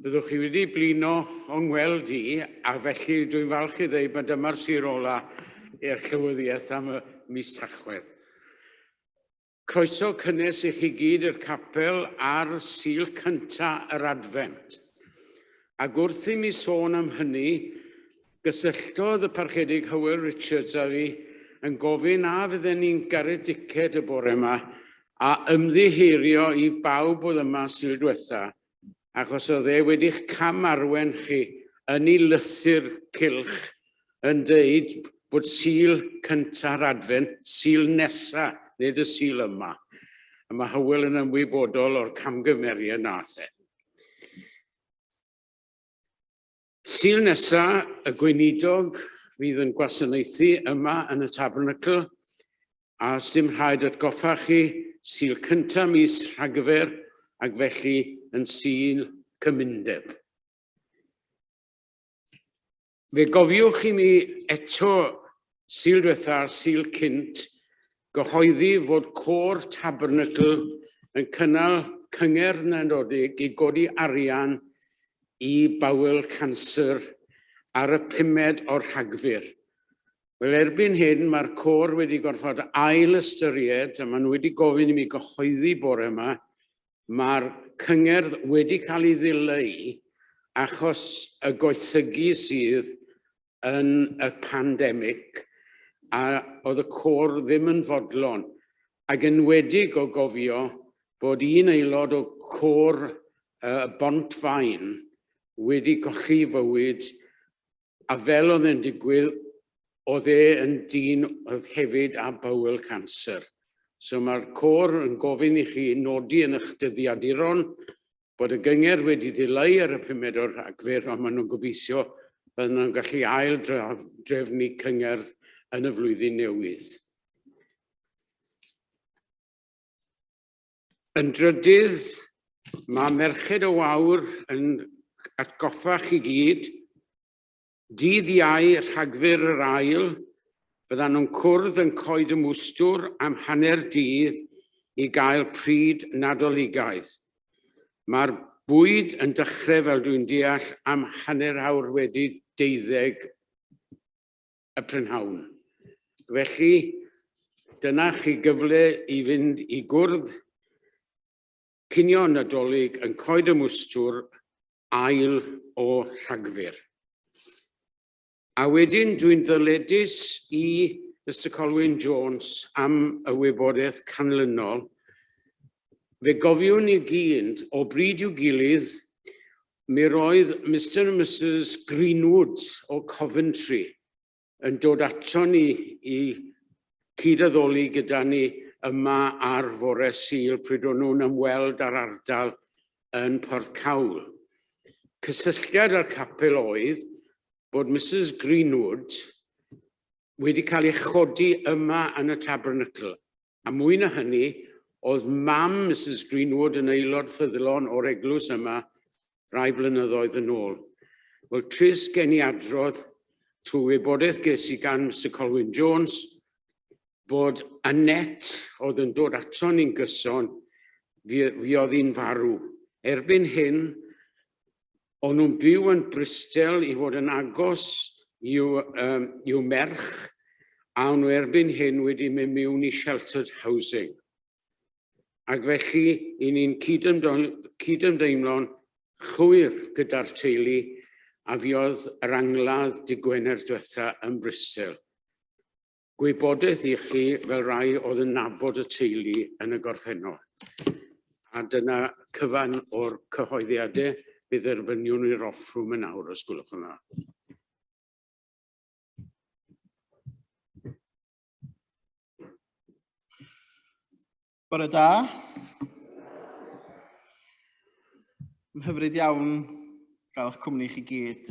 Byddwch chi wedi blino o'n ngweld i, a felly dwi'n falch i ddeud mae dyma'r sir ola i'r llywyddiaeth am y mis Tachwedd. Croeso cynnes i chi gyd i'r capel ar Sul cynta yr Adfent. Ac wrth i mi sôn am hynny, gysylltodd y Parchedig Hywel Richards â fi yn gofyn a fydden ni'n garediced y bore yma a ymddiheurio i bawb oedd yma Sul diwetha, achos oedd e wedi'ch cam arwen chi yn ei lythyr cylch yn deud bod Sul cynta'r Adfent, Sul nesa, nid y Sul yma. A mae Hywel yn ymwybodol o'r camgymeriad nath e. Sul nesa, y gweinidog fydd yn gwasanaethu yma yn y Tabernacl, a os dim rhaid atgoffa chi, Sul cynta mis Rhagfyr, ac felly yn Sul Cymundeb. Fe gofiwch i mi eto Sul diwetha a'r Sul cynt gyhoeddi fod Côr Tabernacl yn cynnal cyngerdd Nadolig i godi arian i Bowel Cancer ar y pumed o Rhagfyr. Wel, erbyn hyn mae'r côr wedi gorfod ail ystyried a maen nhw wedi gofyn i mi gyhoeddi bore yma Mae'r cyngerdd wedi cael ei ddileu achos y gwaethygu sydd yn y pandemig a oedd y côr ddim yn fodlon, ac enwedig o gofio bod un aelod o côr y Bont-faen wedi golli fywyd A fel oedd e'n digwydd, oedd e yn dyn oedd hefyd â bowel cancer. So mae'r côr yn gofyn i chi nodi yn eich dyddiaduron bod y gyngerdd wedi ddileu ar y pumed o Rhagfyr, ond maen nhw'n gobeithio bydden nhw'n gallu ail drefnu cyngerdd yn y flwyddyn newydd. Yn drydydd, mae Merched y Wawr yn atgoffa chi gyd, dydd Iau, Rhagfyr yr ail, byddan nhw'n cwrdd yn Coed y Mwstwr am hanner dydd i gael pryd Nadoligaidd. Mae'r bwyd yn dechrau, fel dwi'n deall, am hanner awr wedi deuddeg y prynhawn. Felly, dyna chi gyfle i fynd i gwrdd cinio Nadolig yn Coed y Mwstwr, ail o Rhagfyr. A wedyn dwi'n ddyledus i Mister Colwyn Jones am y wybodaeth canlynol. Fe gofiwn i gyd, o bryd i'w gilydd, Mi roedd Mister and Misus Greenwood o Coventry yn dod ato ni i cyd-addoli gyda ni yma ar fore Sul pryd o'n nhw'n ymweld â'r ardal yn Porthcawl. Cysylltiad â'r capel oedd bod Misus Greenwood wedi cael ei chodi yma yn y Tabernacl A mwy na hynny, oedd mam Misus Greenwood yn aelod ffyddlon o'r eglwys yma rai blynyddoedd yn ôl. Wel, trist gen i adrodd trwy wybodaeth ges i gan Mister Colwyn Jones bod Annette oedd yn dod ato ni'n gyson, fi, fi oedd hi'n farw. Erbyn hyn, O'n nhw'n byw yn Bristol i fod yn agos i'w, um, i'w merch, a o'n nhw erbyn hyn wedi mynd mewn i sheltered housing. Ac felly, i ni'n cydymdeimlo'n chwyr gyda'r teulu a fuodd yr angladd dy Gwener diwetha yn Bristol. Gwybodaeth i chi fel rai oedd yn nabod y teulu yn y gorffennol. A dyna cyfan o'r cyhoeddiadau fe dderbyniwn i'r offrwm yn awr, os gwelwch yn dda. Bore da. Mae'n hyfryd iawn gael eich cwmni chi gyd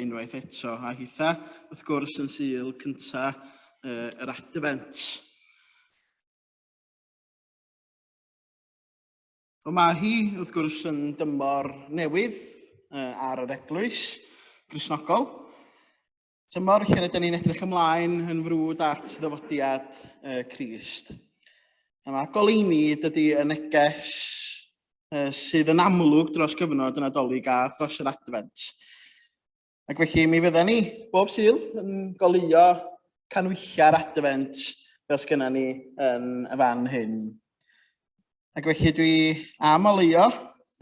unwaith eto, a hitha, wrth gwrs, yn Sul cynta yr Adfent. Wel, mae hi, wrth gwrs, yn dymor newydd ar yr eglwys Gristnogol. Tymor lle rydyn ni'n edrych ymlaen yn frwd at ddyfodiad Crist. A mae goleuni dydy y neges sydd yn amlwg dros gyfnod y Nadolig a thros yr Adfent. Ac felly mi fydden ni bob Sul yn goleuo canwyllau'r Adfent fel sgynna ni yn y fan hyn. Ac felly dwi am oleuo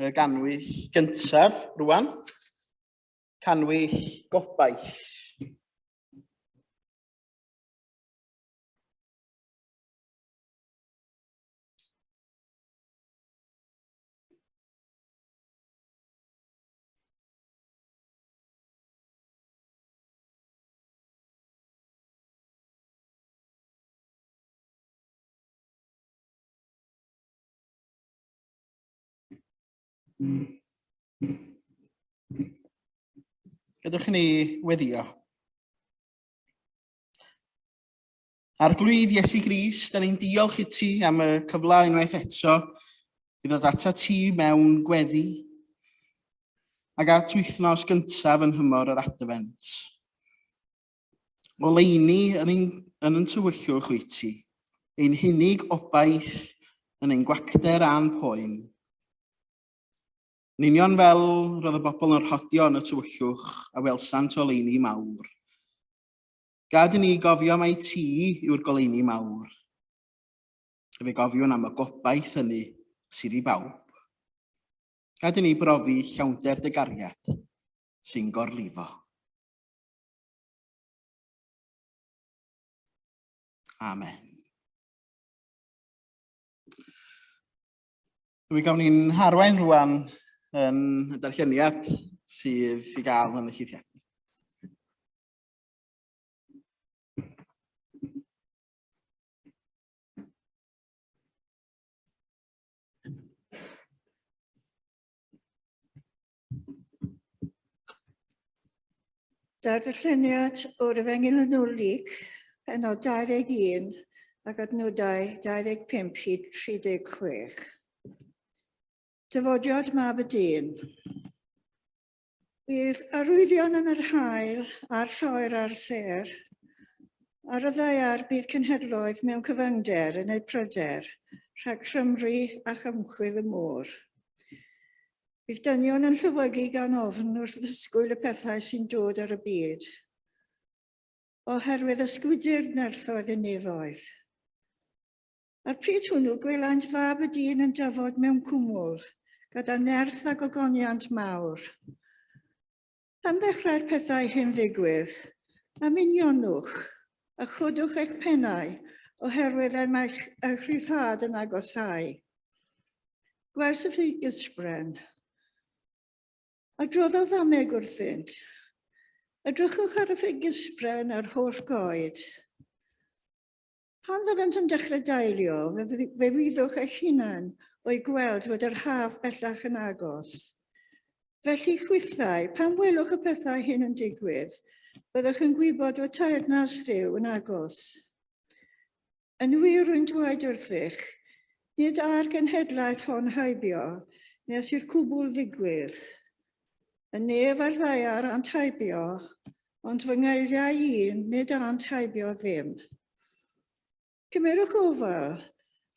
y ganwyll gyntaf rwan, canwyll gobaith. Gadewch i ni weddio. Arglwydd Iesu Grist, da ni'n diolch i ti am y cyfle unwaith eto i ddod ata ti mewn gweddi ac at wythnos gyntaf yn nhymor yr Adfent. Oleuni yn ein, yn ein tywyllwch wyt ti, ein hunig obaith yn ein gwacter a'n poen. Yn union fel roedd y bobl yn rhodio yn y tywyllwch a welsant oleuni mawr. Gad i ni gofio mai ti yw'r goleuni mawr. Fe gofiwn am y gobaith hynny sydd i bawb. Gad i ni brofi llawnder dy gariad sy'n gorlifo. Amen. Mi gawn ni'n harwain rwan yn y darlleniad sydd i gael yn y llithiad. Darlleniad o'r Efengyl yn ôl Luc, pennod 21 ac adnodau 25 hyd 36. Dyfodiad Mab y Dyn. Bydd arwyddion yn yr haul a'r lloer a'r sêr. Ar y ddaear bydd cenhedloedd mewn cyfyngder yn eu pryder rhag trymru a chymchwydd y môr. Bydd dynion yn llewygu gan ofn wrth ddisgwyl y pethau sy'n dod ar y byd, oherwydd ysgwydir nerthoedd y nefoedd. A'r pryd hwnnw gwelant fab y dyn yn dyfod mewn cwmwl, gyda nerth a gogoniant mawr. Pan ddechrau'r pethau hyn ddigwydd, ymunionwch a chodwch eich pennau, oherwydd y mae eich rhyddhad yn agosáu. Gwers y ffigysbren. Adroddodd ddameg wrthynt. Edrychwch ar y ffigysbren a'r holl goed. Pan fyddant yn dechrau dailio, fe, fe fyddwch eich hunan o'i gweld fod yr haf bellach yn agos. Felly chwithau, pan welwch y pethau hyn yn digwydd, byddwch yn gwybod fod teyrnas Dduw yn agos. Yn wir rwy'n dweud wrthych, nid â'r genhedlaeth hon heibio nes i'r cwbl ddigwydd. Y nef a'r ddaear ânt heibio, ond fy ngeiriau i nid ânt heibio ddim. Cymerwch ofal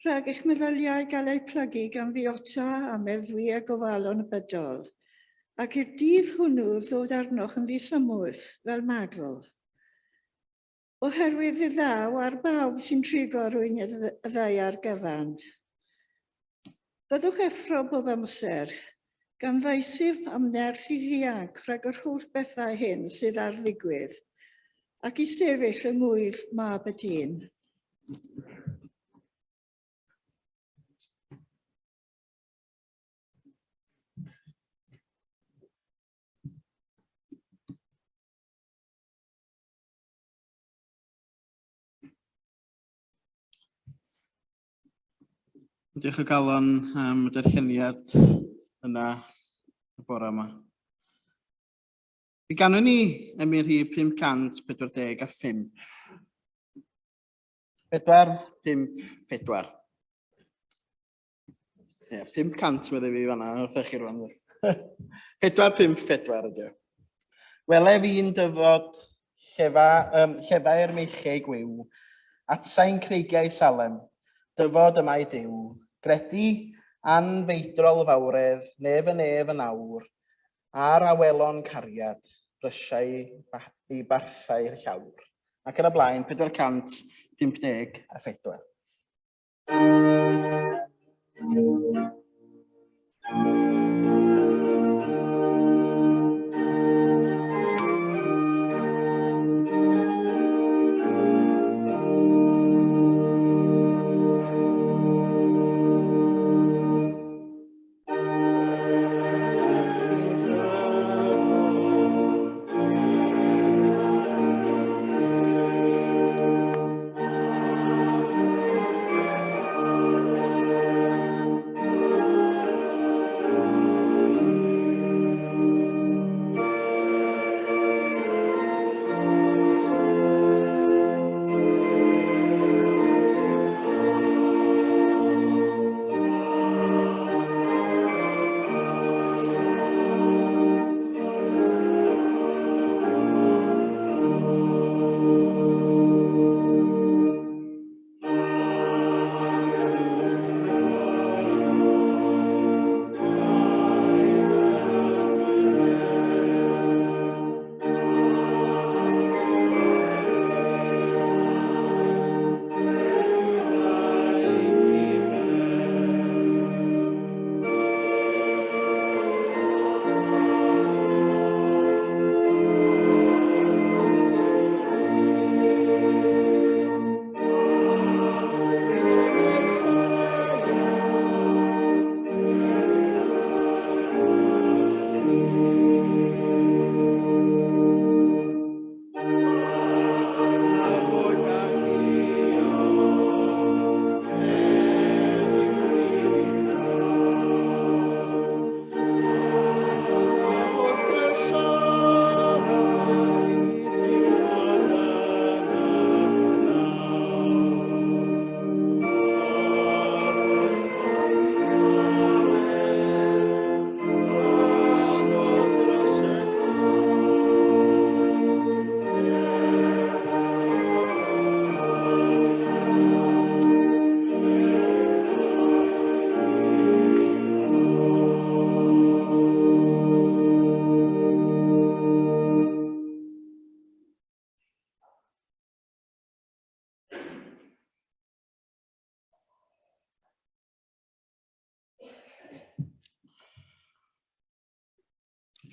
rhag eich meddyliau gael eu plygu gan fiota a meddwi a gofalon y bydol, ac i'r dydd hwnnw ddod arnoch yn ddisymwth fel magl. Oherwydd fe ddaw ar bawb sy'n trigo ar wyneb y ddaear gyfan. Byddwch effro bob amser, gan ddaisyf am nerth i ddianc rhag yr holl bethau hyn sydd ar ddigwydd, ac i sefyll yng ngŵydd Mab y Dyn. Diolch o galon am y darlleniad yna y bore yma. Mi ganwn ni emyn rhif 545. 4, 5, 4. Ie, 500 meddai fi fanna, wrthych chi rwan. 4, 5, 4 ydy o. Wele fi'n dyfod llefa, um, llefau'r meichiau gwiw, atsain creigiau Salem, dyfod y mae Duw, gredu Anfeidrol fawredd, nef y nef yn awr, Ar awelon cariad, brysiau i barthau'r llawr. Ac yn y blaen, 454.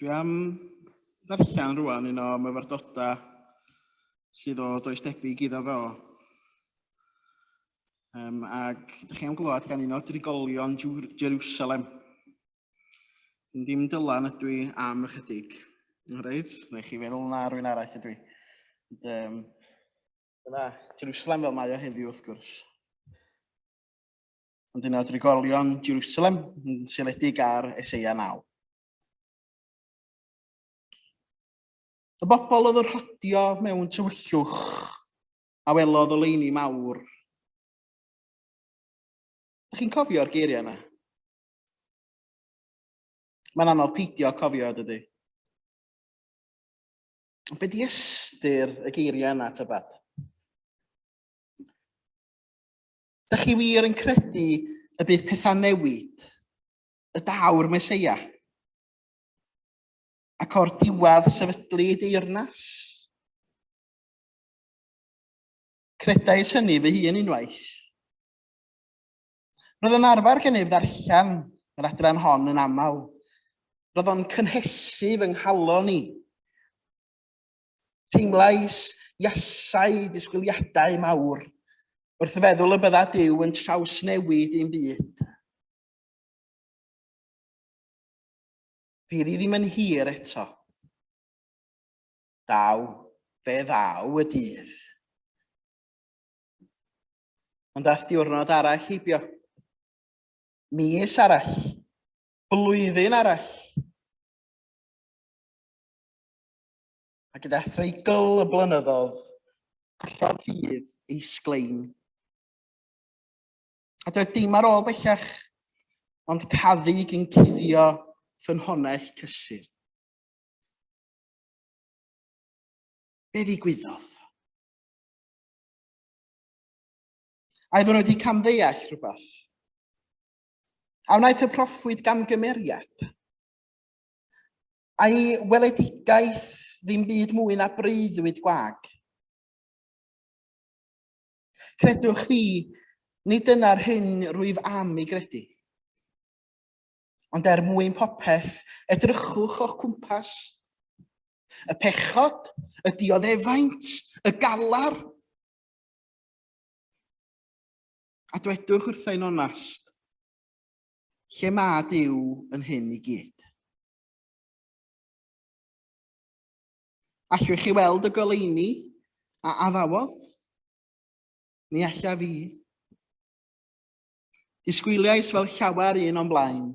Dwi am ddarllen rwan un o myfyrdodau sydd o does debyg iddo fe o. Um, ac ydych chi am glywed gan un o drigolion Jerusalem. Dim Dylan ydw i am ychydig. Reit, neu chi feddwl na rwy'n arall ydw i. Ond, um, dyna Jerusalem fel mae o heddiw wrth gwrs. Ond un o drigolion Jerusalem yn seiliedig ar Eseia 9. Y bobl oedd yn rhodio mewn tywyllwch a welodd oleuni mawr. Ydych chi'n cofio'r geiriau yna? Mae'n anodd peidio cofio, dydy. Ond be di ystyr y geiriau yna, tybad? Dych chi wir yn credu y bydd pethau newid, y daw'r Meseia, ac o'r diwedd sefydlu ei deyrnas? Credais hynny fy hun unwaith. Roedd yn arfer gennyf ddarllen yr adran hon yn aml. Roedd o'n cynhesu fy nghalon i. Teimlais iasau disgwyliadau mawr wrth feddwl y bydda Duw yn trawsnewid ein byd. Fydd hi ddim yn hir eto. Daw, fe ddaw y dydd. Ond daeth diwrnod arall heibio. Mis arall. Blwyddyn arall. A gyda threigl y blynyddoedd, collodd ffydd ei sglein. A doedd dim ar ôl bellach, ond caddug yn cuddio ffynhonnell cysur. Be ddigwyddodd? A oedden nhw wedi camddeall rhywbeth? A wnaeth y proffwyd gamgymeriad? A'i weledigaeth ddim byd mwy na breuddwyd gwag? Credwch fi, nid dyna'r hyn rwyf am ei gredu. Ond er mwyn popeth, edrychwch o'ch cwmpas. Y pechod, y dioddefaint, y galar. A dwedwch wrthau'n onast, lle mae Duw yn hyn i gyd? Allwch chi weld y goleuni a addawodd? Ni allaf fi. Disgwyliais fel llawer un o'n blaen.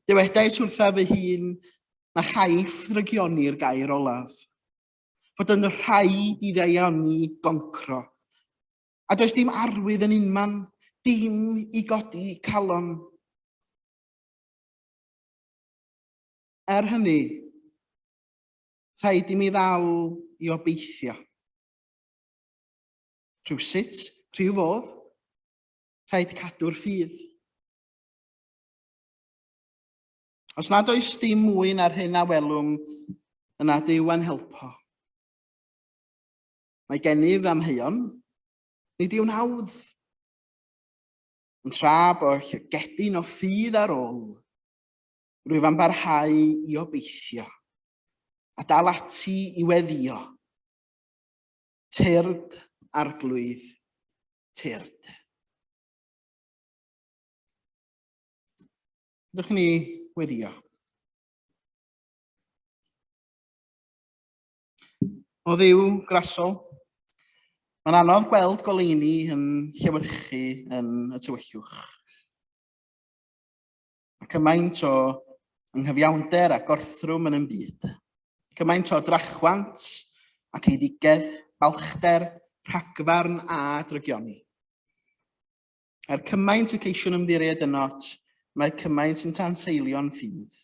Dywedais wrtha fy hun na chaiff ddrygioni'r gair olaf. Fod yn rhaid i ddaioni goncro. A does dim arwydd yn unman, dim i godi calon. Er hynny, rhaid i mi ddal i obeithio. Rhywsut, rhyw fodd, rhaid cadw'r ffydd. Os nad oes dim mwy na'r hyn a welwn, yna Duw a'n helpo. Mae gennyf amheuon, nid yw'n hawdd. Ond tra bo llygedyn o ffydd ar ôl, rwyf am barhau i obeithio a dal ati i weddio. Tyrd, Arglwydd, tyrd. Dewch ni weddio. O Dduw grasol, mae'n anodd gweld goleuni yn llewyrchu yn y tywyllwch. Mae cymaint o anghyfiawnder a gorthrwm yn ein byd. Cymaint o drachwant ac eiddigedd, balchder, rhagfarn a drygioni. Er cymaint y ceisiwn ymddiried ynot, mae cymaint yn tanseilio'n ffydd.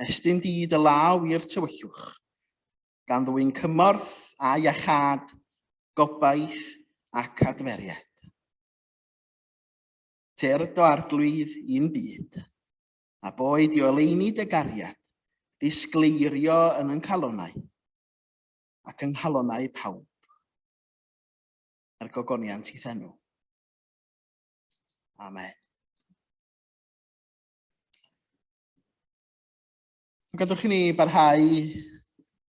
Estyn di dy law i'r tywyllwch, gan ddwyn cymorth a iachâd, gobaith ac adferiad. Tyrd o Arglwydd i'n byd, a boed i oleuni dy gariad ddisgleirio yn yn calonnau ac yng nghalonnau pawb, er gogoniant i'th enw. Amen. Gadwch i ni barhau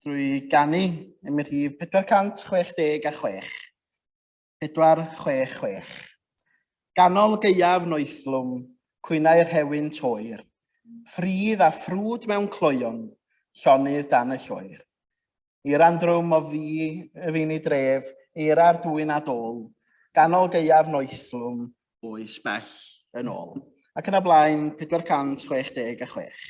drwy ganu emyn rhif 466. 466. Ganol gaeaf noethlwm, cwynai'r rhewyn toer, ffridd a ffrwd mewn cloeon, llonydd dan y lloer. Eira'n drwm o fi, y fin i dref, eira'r dwyn a dôl, ganol gaeaf noethlwm, oes bell yn ôl. Ac yn y blaen, 466.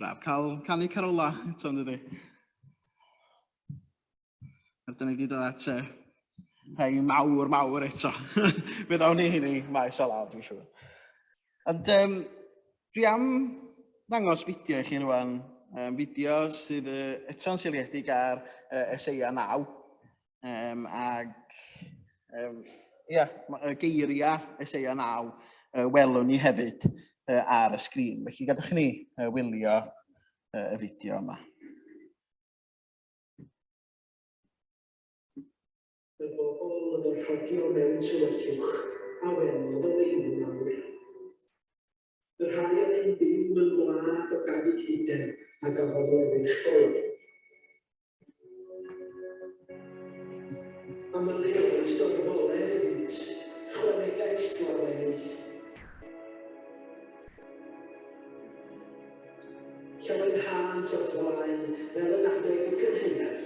Braf cael canu carola eto, yn dydi? A dyna ni wedi dod at y rhai mawr, mawr eto. Fe ddawn ni hynny maes o law, dwi'n siŵr. Ond um, dwi am ddangos fideo i chi rwan. Um, fideo sydd uh, eto'n seiliedig ar uh, Eseia 9. Um, ag, um, ia, y geiriau Eseia 9 uh, welwn ni hefyd uh, ar y sgrin. Felly gadwch ni uh, wylio uh, y fideo yma. Y bobl oedd yn rhodio mewn tywyllwch a welodd oleuni mawr. Y rhai a fu'n byw mewn gwlad o ganig didem a gafodd lewyrch golau. Amlheais dorfoledd iddynt, chwanegais lawenydd. Llawenhânt o'th flaen fel yn adeg y cynhaeaf,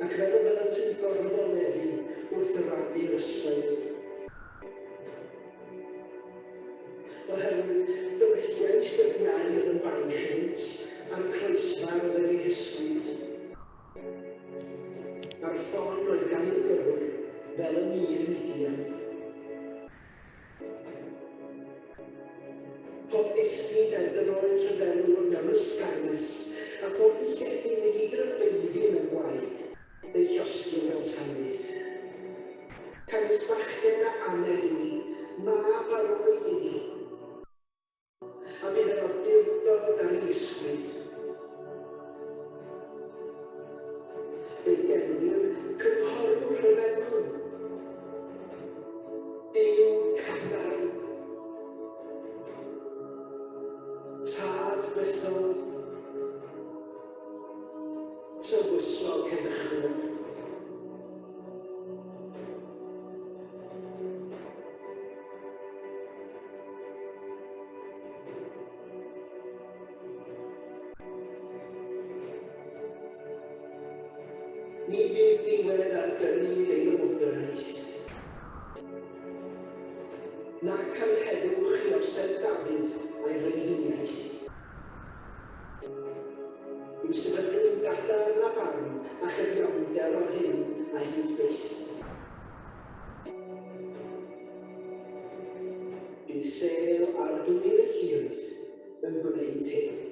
ac fel y byddant yn gorfoleddu wrth rannu'r ysbail. Oherwydd drylliais dyddiau oedd yn faich iddynt, a'r croesfar oedd yn eu hysgwydd, a'r ffon oedd gan eu gyrrwr, fel y mur Midian. Pob esgid ar droed rhyfelwr mewn ysgarmes, a phob dilledyn wedi drybeiddi mewn gwaed, eu llosgir fel tanwydd. Canys bachgen a aned i mi, mab a roed i mi, a bydd yr awdurdod ar ei ysgwydd. Fe'i gelwir Cynghorwr Rhyfeddol, Duw Cadarn, Tad Bythol, Tywysog Heddychlon. Ni fydd diwedd ar gynnydd ei lywodraeth, nac ar heddwch i orsedd Dafydd a'i frenhiniaeth. I'w sefydlu'n gadarn a barn a chyfiawnder o hyn a hyd byth. Bydd sêl Arglwydd y Lluoedd yn gwneud hyn.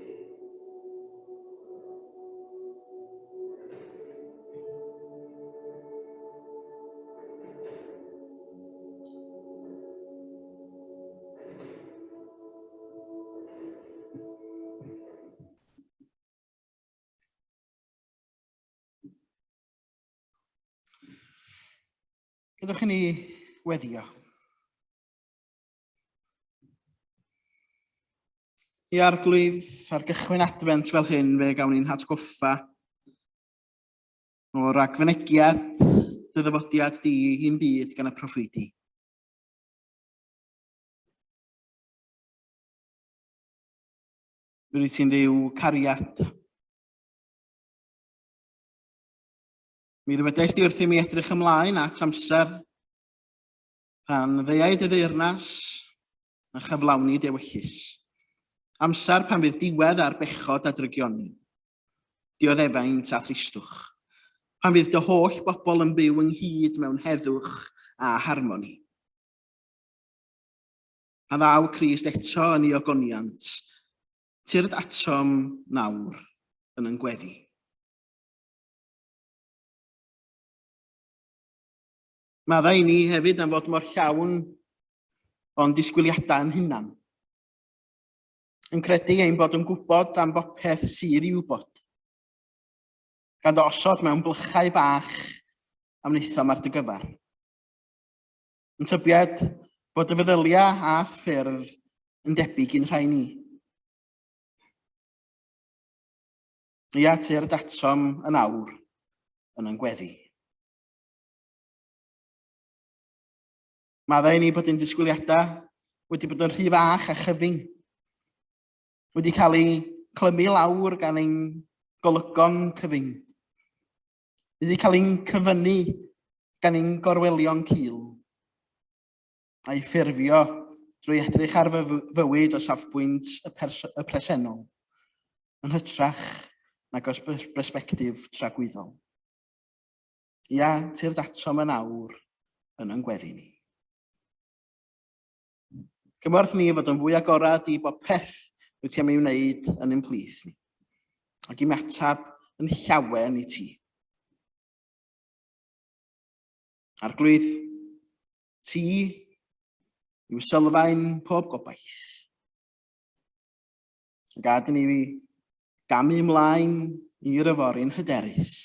Gadewch i ni weddio. I arglwydd, ar gychwyn adfent fel hyn, fe gawn ni'n hatgoffa o ragfynegiad dy ddyfodiad di i'n byd gan y proffwydi. Mi rwyt ti'n ddiw cariad. Mi ddywedais di wrthym i edrych ymlaen at amser pan ddeuai dy ddeyrnas a chyflawni dewyllys. Amser pan fydd diwedd ar bechod a drygioni, dioddefaint a thristwch. Pan fydd dy holl bobl yn byw ynghyd mewn heddwch a harmoni. A ddaw Crist eto yn ei ogoniant, tyrd atom nawr yn yn gweddi. Maddau i ni hefyd am fod mor llawn o'n disgwyliadau yn hunan. Yn credu ein bod yn gwybod am bopeth sydd i wybod. Gan dy osod mewn blychau bach a wnaethom ar dy gyfer. Yn tybied bod dy feddyliau a'th ffyrdd yn debyg i'n rhai ni. Ia, tyrd atom yn awr yn yn gweddi. Maddau i ni bod ein disgwyliadau wedi bod yn rhy fach a chyfyng, wedi cael eu clymu lawr gan ein golygon cyfyng. Wedi cael ein cyfynnu gan ein gorwelion cul, a'i ffurfio drwy edrych ar fywyd o safbwynt y, y presennol, yn hytrach nag o'r bersbectif tragwyddol. Ia, tyrd atom yn awr yn yn gweddi ni. Cymorth ni fod yn fwy agorad i bopeth wyt ti am ei wneud yn ein plith ni, ac i ymateb yn llawen i ti. Arglwydd, ti yw sylfaen pob gobaith. Gad i ni gamu ymlaen i'r yfory'n hyderus,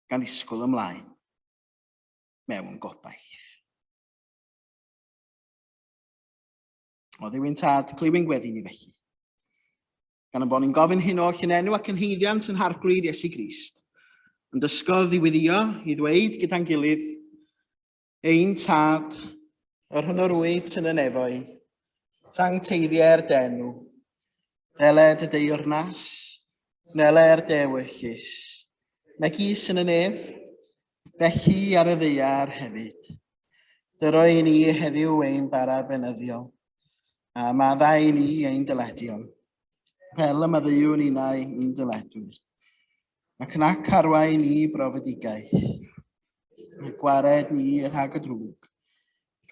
gan ddisgwyl ymlaen mewn gobaith. O Dduw'n Tad, clyw'n gweddi ni felly. Gan y bod ni'n gofyn hyn oll yn enw ac yn haeddiant yn Harglwydd Iesu Grist, yn dysgodd i weddio i ddweud gyda'n gilydd, Ein Tad, yr hwn yr wyt yn y nefoedd, sancteiddier d'enw, deled y deyrnas, wneler dy ewyllys, megis yn y nef, felly ar y ddaear hefyd. Dyro i ni heddiw ein bara benyddiol, a maddau i ni ein dyledion, fel y maddeuwn ninnau i'n dyledwyr. Ac nac arwain ni brofedigaeth, a gwared ni rhag y drwg,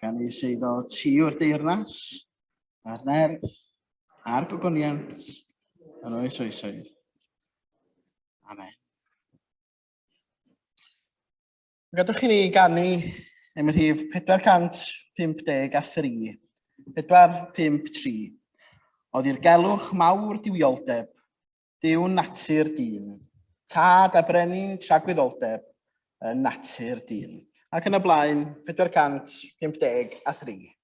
gan ei seiddo ti o'r deyrnas, a'r nerth, a'r gogoniant, yn oes oesoedd. Amen. Gadwch i ni ganu am y rhif 453. 453. Oedd i'r gelwch mawr duwioldeb, Duw'n natur dyn, tad a brenin tragwyddoldeb yn natur dyn. Ac yn y blaen, 453.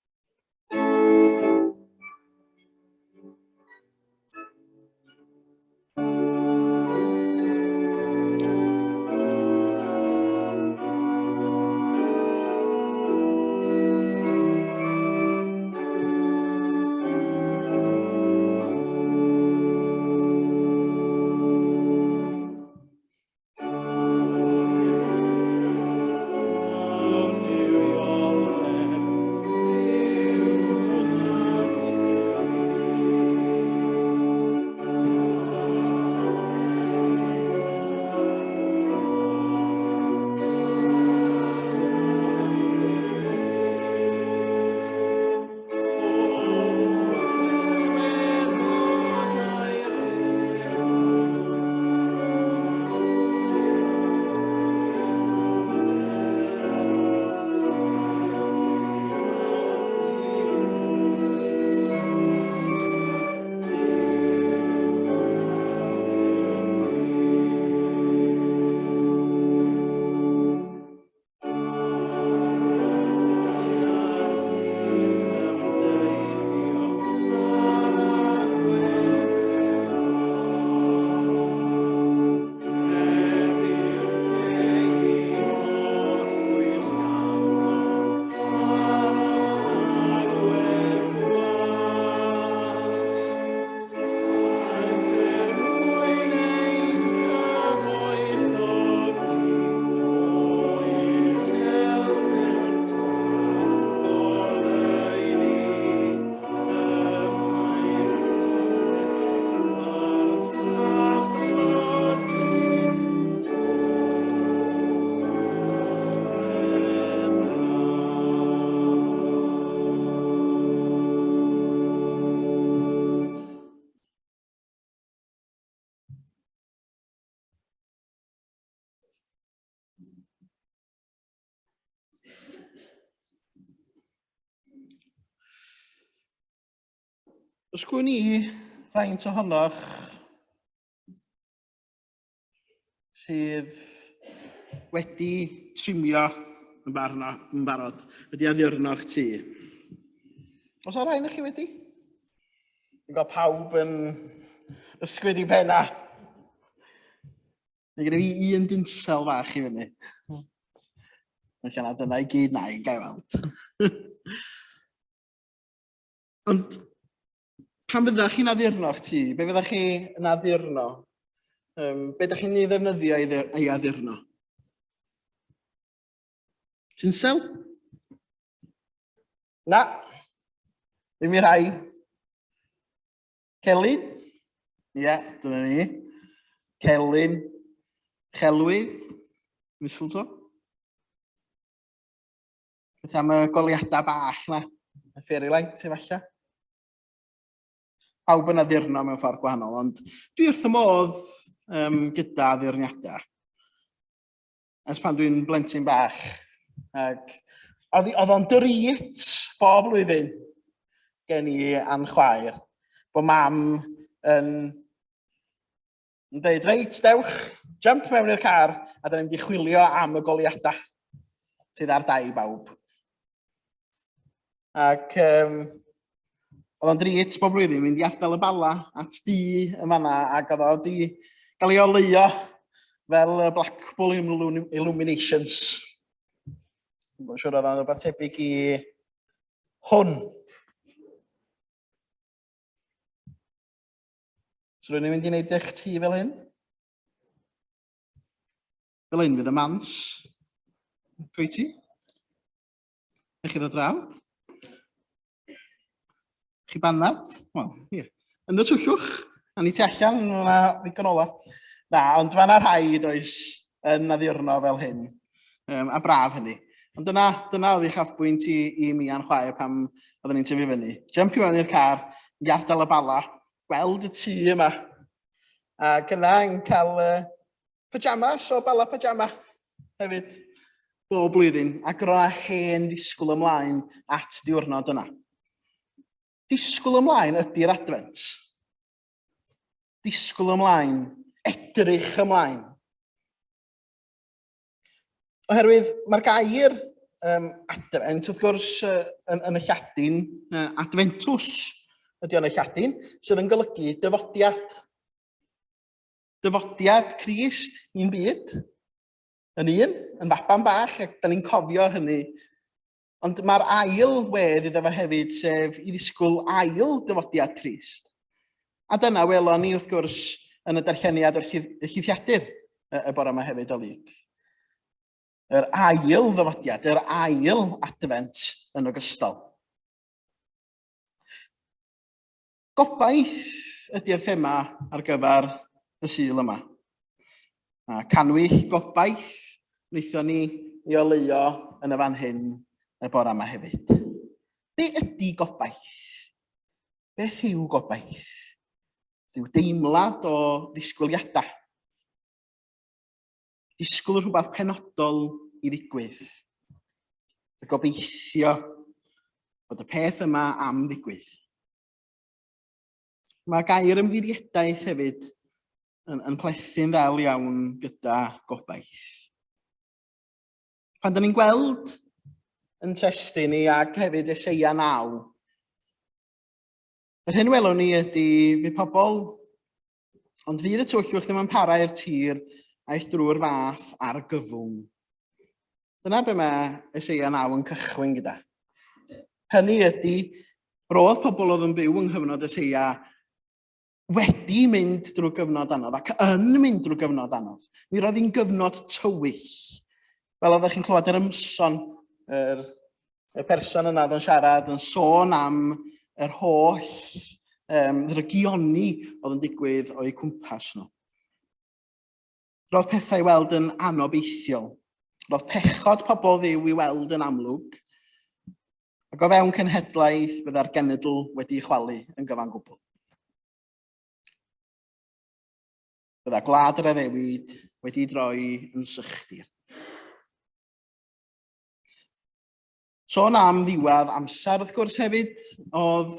Os gwn i faint ohonoch sydd wedi trimio yn barno, yn barod, wedi addurno'ch tŷ. Os o'r rhain chi wedi? Dwi'n gweld pawb yn ysgwyd i penna. Mae gen i un dinsel fach i fyny. Felly na dyna i gyd na i gael weld. Ond pan fyddech chi'n addurno'ch tŷ, be fyddech chi yn addurno? Um, be ydych chi'n ei ddefnyddio i, i addurno? Tinsel? Na. Ddim i rhai. Celyn? Ie, yeah, dyna ni. Celyn. Chelwydd. Mistletoe. Beth am y goliadau bach na? Y fairy light, efallai? Pawb yn addurno mewn ffordd gwahanol, ond dwi wrth y modd um, gyda addurniadau. Ers pan dwi'n blentyn bach. Ac oedd o'n drit bob blwyddyn gen i a'n chwaer, bod mam yn yn dweud, reit, dewch, jump mewn i'r car, a da ni'n mynd i chwilio am y goliadau sydd ar dai bawb. Ac um, oedd o'n drit bob blwyddyn mynd i ardal y Bala at di yn fanna, ac oedd o di gael ei oleuo fel y Blackpool Illuminations. Dwi'n siŵr oedd o'n rhywbeth tebyg i hwn. So rwy'n mynd i wneud eich tŷ fel hyn. Fel hyn fydd y mans. Pwy ti? Eich chi ddod draw? Chi banad? Wel, ie. Yn y twllwch, a ni tu allan, yna ddigon ola. Na, ond mae yna rhai, does, yn addurno fel hyn. Um, a braf hynny. Ond dyna, dyna oedd ei chafbwynt i, i mi a'n chwaer pam oedden ni'n tyfu fyny. Jump i mewn i'r car, i ardal y Bala, gweld y tŷ yma. Ac yna yn cael uh, pyjamas o Bala Pyjama hefyd bob blwyddyn. Ac roedd hen ddisgwyl ymlaen at diwrnod yna. Disgwyl ymlaen ydy'r advent. Disgwyl ymlaen, edrych ymlaen. Oherwydd mae'r gair um, advent, wrth gwrs, uh, yn, yn y Lladin, uh, adventus ydy o'n y Lladin, sydd yn golygu dyfodiad. Dyfodiad Crist i'n byd, yn un, yn faban bach, ac da ni'n cofio hynny. Ond mae'r ail wedd iddo fo hefyd, sef i ddisgwyl ail dyfodiad Crist. A dyna welon ni, wrth gwrs, yn y darlleniad o'r llithiadur y bore yma hefyd o Luc. Yr ail ddyfodiad, yr ail adfent yn ogystal. Gobaith ydy'r thema ar gyfer y Sul yma. A canwyll gobaith wnaethon ni ei oleuo yn y fan hyn y bore yma hefyd. Be ydy gobaith? Beth yw gobaith? Rhyw deimlad o ddisgwyliadau. Disgwyl rhywbeth penodol i ddigwydd. Y gobeithio bod y peth yma am ddigwydd. Mae gair ymddiriedaeth hefyd yn, yn plethu'n ddel iawn gyda gobaith. Pan da ni'n gweld yn testun ni ac hefyd Eseia 9, yr hyn welwn ni ydy fydd pobl, ond fydd y tywyllwch ddim yn para i'r tir aeth drwy'r fath argyfwng. Dyna be mae Eseia 9 yn cychwyn gyda. Hynny ydy, roedd pobl oedd yn byw yng nghyfnod Eseia wedi mynd drwy gyfnod anodd ac yn mynd drwy gyfnod anodd. Mi roedd hi'n gyfnod tywyll. Fel oeddech chi'n clywed yr ymson, yr, y person yna oedd yn siarad yn sôn am yr holl um, ddrygioni oedd yn digwydd o'u cwmpas nhw. Roedd pethau i weld yn anobeithiol. Roedd pechod pobl ddiw i weld yn amlwg. Ac o fewn cenhedlaeth bydda'r genedl wedi chwalu yn gyfan gwbl. Bydda gwlad yr addewid wedi droi yn sychdir. Sôn am ddiwedd amser, wrth gwrs, hefyd, oedd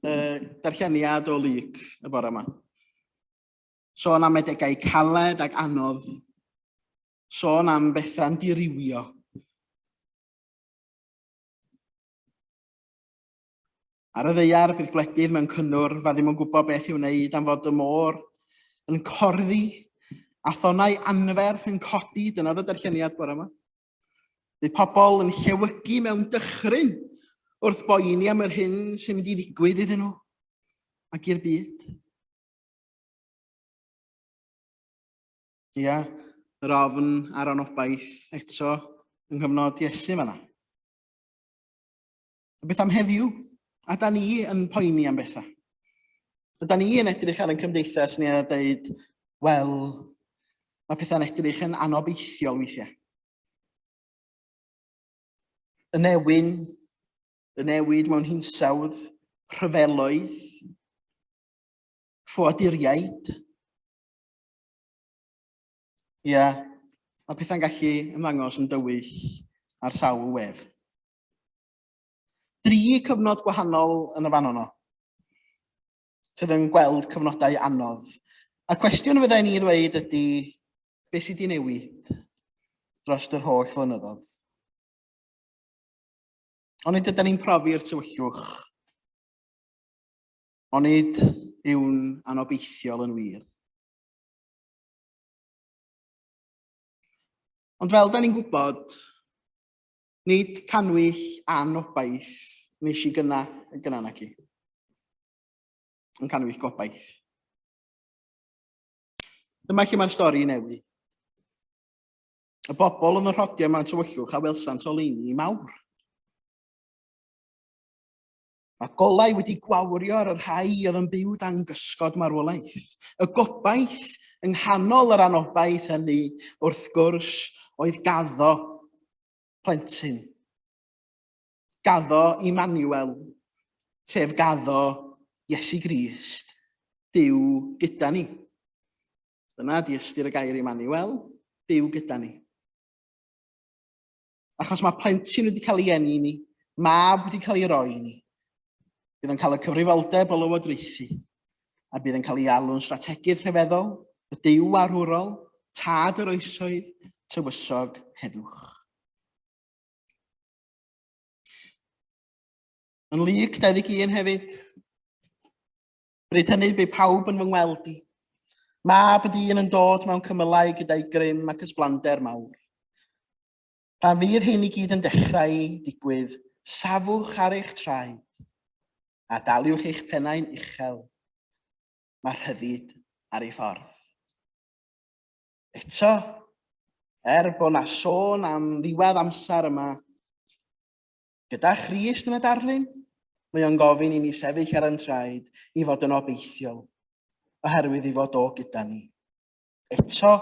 uh, darlleniad o Luc y bore yma. Sôn am adegau caled ac anodd. Sôn am bethau'n dirywio. Ar y ddeiar bydd gwledydd mewn cynnwrf a ddim yn gwybod beth i'w wneud am fod y môr yn corddi a thonau anferth yn codi. Dyna oedd y darlleniad bore yma. Bydd pobl yn llewygu mewn dychryn wrth boeni am yr hyn sy'n mynd i ddigwydd iddyn nhw ac i'r byd. Ia, yr ofn a'r anobaith eto yng nghyfnod Iesu fanna. A beth am heddiw? A da ni yn poeni am bethau. Da ni yn edrych ar ein cymdeithas ni a dweud, wel, mae pethau'n edrych yn anobeithiol weithiau. Y newyn, y newid mewn hinsawdd, rhyfeloedd, ffoaduriaid. Ia, mae pethau'n gallu ymddangos yn dywyll ar sawl wedd. Dri cyfnod gwahanol yn y fan honno, sydd yn gweld cyfnodau anodd. A'r cwestiwn fyddai ni ddweud ydy, beth sydd wedi newid dros yr holl flynyddoedd? Onid ydyn ni'n profi'r tywyllwch? Onid yw'n anobeithiol yn wir? Ond fel da ni'n gwybod, Nid cannwyll anobaith nes i gynna, gynna naci. Yn cannwyll gobaith. Dyma lle mae'r stori newid. Y bobl yn y rhodiau mewn tywyllwch a welsant oleuni mawr. Mae golau wedi gwawrio ar y rhai oedd yn byw dan gysgod marwolaeth. Y gobaith yng nghanol yr anobaith hynny, wrth gwrs, oedd gaddo plentyn. Gaddo Immanuel, sef gaddo Iesu Grist, Duw gyda ni. Dyna di ystyr y gair Immanuel, Duw gyda ni. Achos mae plentyn wedi cael ei eni i ni, mab wedi cael ei roi i ni. Bydd yn cael y cyfrifoldeb o lywodraethu, a bydd yn cael ei alw'n strategydd rhyfeddol, y Duw arwrol, tad yr oesoedd, tywysog heddwch. Yn Luc 21 hefyd, bryd hynny bu pawb yn fy ngweld i. Mab y dyn yn dod mewn cymylau gyda'i grym ac ysblander mawr. Pan fydd hyn i gyd yn dechrau digwydd, safwch ar eich traed a daliwch eich pennau'n uchel. Mae rhyddid ar ei ffordd. Eto, er bod na sôn am ddiwedd amser yma, gyda Christ yn y darlun, mae o'n gofyn i ni sefyll ar ein traed i fod yn obeithiol, oherwydd i fod o gyda ni. Eto,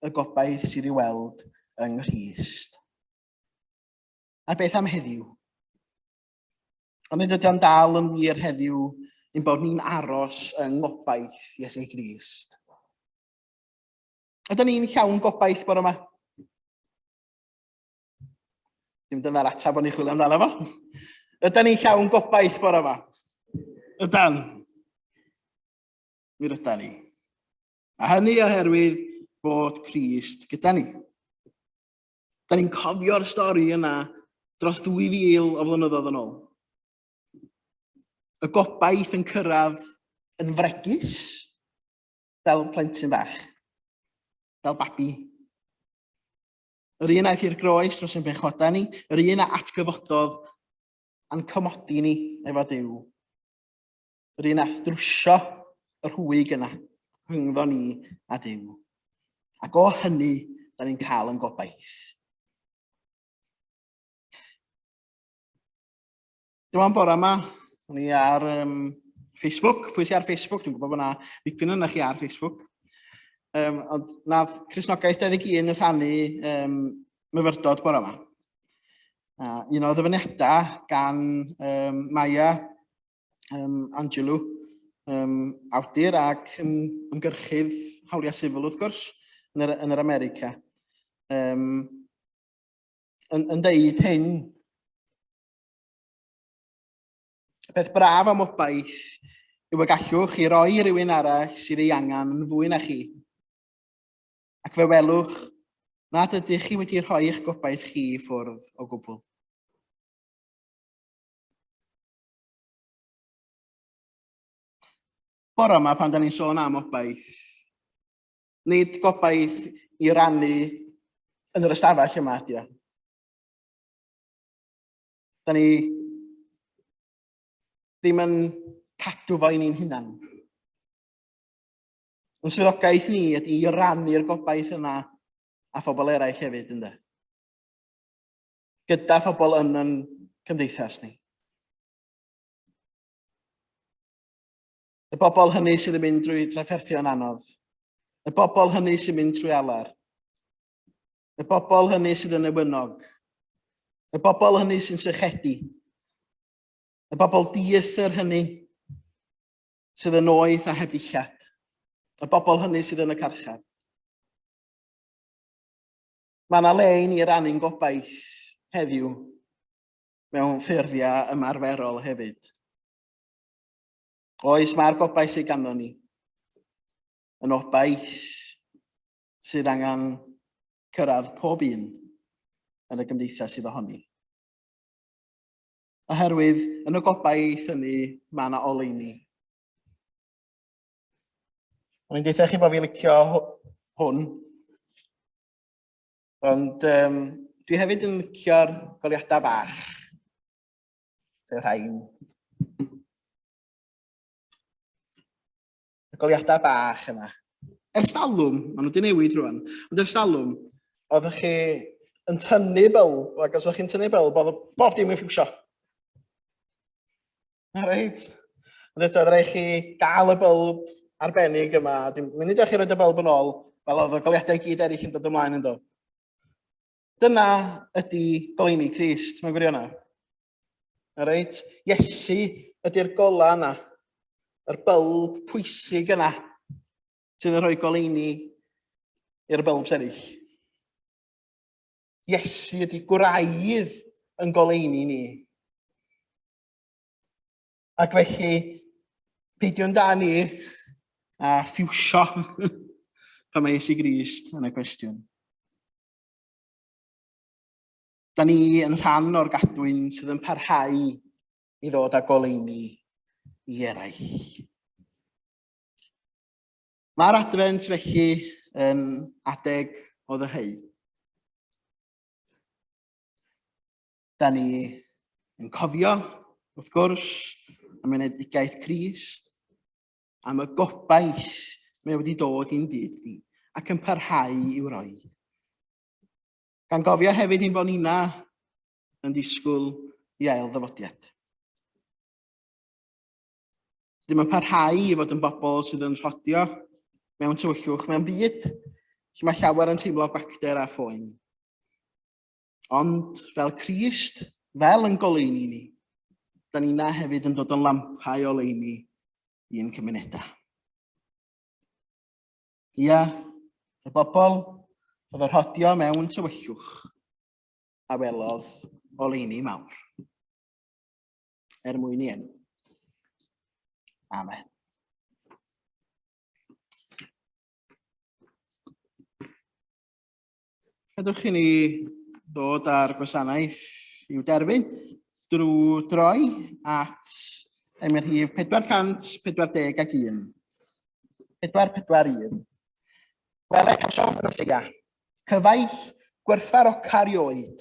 y gobaith sydd i'w weld yng Nghrist. A beth am heddiw? Ond nid ydy o'n dal yn wir heddiw ein bod ni'n aros yng ngobaith Iesu Grist. Ydyn ni'n llawn gobaith bore yma? Dim dyna'r ateb o'n i'n chwilio amdano fo. Ydyn ni'n llawn gobaith bore yma? Ydan. Mi rydan ni. A hynny oherwydd bod Crist gyda ni. Da ni'n cofio'r stori yna dros 2000 o flynyddoedd yn ôl. Y gobaith yn cyrraedd yn fregus fel plentyn bach, fel babi. Yr un aeth i'r groes dros ein pechodau ni, yr un a atgyfododd a'n cymodi ni efo Duw. Yr un aeth drwsio y rhwyg yna rhyngddo ni a Duw. Ac o hynny, da ni'n cael yn gobaith. Dim ond bore yma, o'n i ar um, Facebook. Pwy sy'n ar Facebook? Dwi'n gwybod bod yna dipyn yna chi ar Facebook. Um, ond nath Cristnogaeth 21 yn rhannu um, myfyrdod bore yma. Uh, un o ddyfyniadau gan um, Maya um, Angelou, um, awdur ac um, ymgyrchydd hawliau sifil wrth gwrs, yn yr, yn yr America, um, yn, yn deud hyn. Y peth braf am obaith yw y gallwch chi roi i rywun arall sydd ei angen yn fwy na chi. Ac fe welwch nad ydych chi wedi rhoi eich gobaith chi i ffwrdd o gwbl. Bore yma pan da ni'n sôn am obaith, nid gobaith i rannu yn yr ystafell yma ydy o. Da ni ddim yn cadw fo i ni'n hunan. Yn swyddogaeth ni ydy i rannu'r gobaith yna a phobl eraill hefyd, ynddo? Gyda phobl yn yn cymdeithas ni. Y bobl hynny sydd yn mynd drwy drafferthion anodd. Y bobl hynny sy'n mynd trwy alar. Y bobl hynny sydd yn newynog. Y bobl hynny sy'n sychedu. Y bobl dieithr hynny sydd yn oeth a heb ddillad. Y bobl hynny sydd yn y carchar. Mae yna le i ni rannu'n gobaith heddiw mewn ffurfiau ymarferol hefyd. Oes, mae'r gobaith sydd ganddo ni yn obaith sydd angen cyrraedd pob un yn y gymdeithas sydd ohoni. Oherwydd yn y gobaith hynny mae yna oleuni. O'n i'n deutha chi bod fi'n licio hwn. Ond um, dwi hefyd yn licio'r goliadau bach. Sef rhain. Y goliadau bach yna. Ers talwm, maen nhw wedi newid rwan, ond ers talwm, oeddech chi yn tynnu bylb, ac os oeddech chi'n tynnu bylb, oedd bob dim yn ffiwsio. Reit. Ond eto, oedd rhaid chi gael y bylb arbennig yma. Dim munud o'ch chi roed y bylb yn ôl, fel oedd y goliadau gyd eraill yn dod ymlaen yn dod. Dyna ydy goleuni Crist, mae'n gwirionedd. Reit? Iesu ydy'r gola yna, yr bylb pwysig yna, sydd yn rhoi goleuni i'r bylbs eraill. Iesu ydy gwraidd yn goleuni ni. Ac felly, peidiwn da ni a ffiwsio pan mae Iesu Grist yn y cwestiwn. Da ni yn rhan o'r gadwyn sydd yn parhau i ddod â goleuni i eraill. Mae'r Adfent felly yn adeg o ddyheu. Da ni yn cofio, wrth gwrs, am enedigaeth Crist, am y gobaith mae wedi dod i'n byd ni, ac yn parhau i'w roi. Gan gofio hefyd ein bod ni'na yn disgwyl i ail ddyfodiad. Ddim yn parhau i fod yn bobl sydd yn rhodio mewn tywyllwch mewn byd lle mae llawer yn teimlo gwacter a phoen. Ond fel Crist, fel yn goleuni ni, da ni na hefyd yn dod yn lampau oleuni i'n cymunedau. Ia, y bobl oedd yn rhodio mewn tywyllwch a welodd oleuni mawr. Er mwyn i enw. Amen. Gadewch i ni ddod â'r gwasanaeth i'w derfyn drwy droi at emyn rhif 441. 441. Wele cawsom y Meseia, cyfaill gwerthfaroca rioed.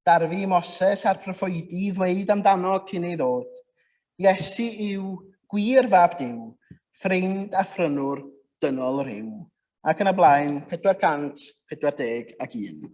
Darfu Moses a'r proffwydi ddweud amdano cyn ei ddod. Iesu yw gwir fab Duw, ffrind a phrynwr dynol rhyw. Ac yn y blaen, 441.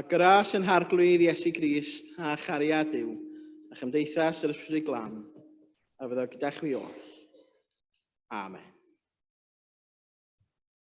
A gras yn harglwydd Iesu Grist a chariad Duw a chymdeithas yr Ysbryd Glân a fyddo gyda chwi oll. Amen.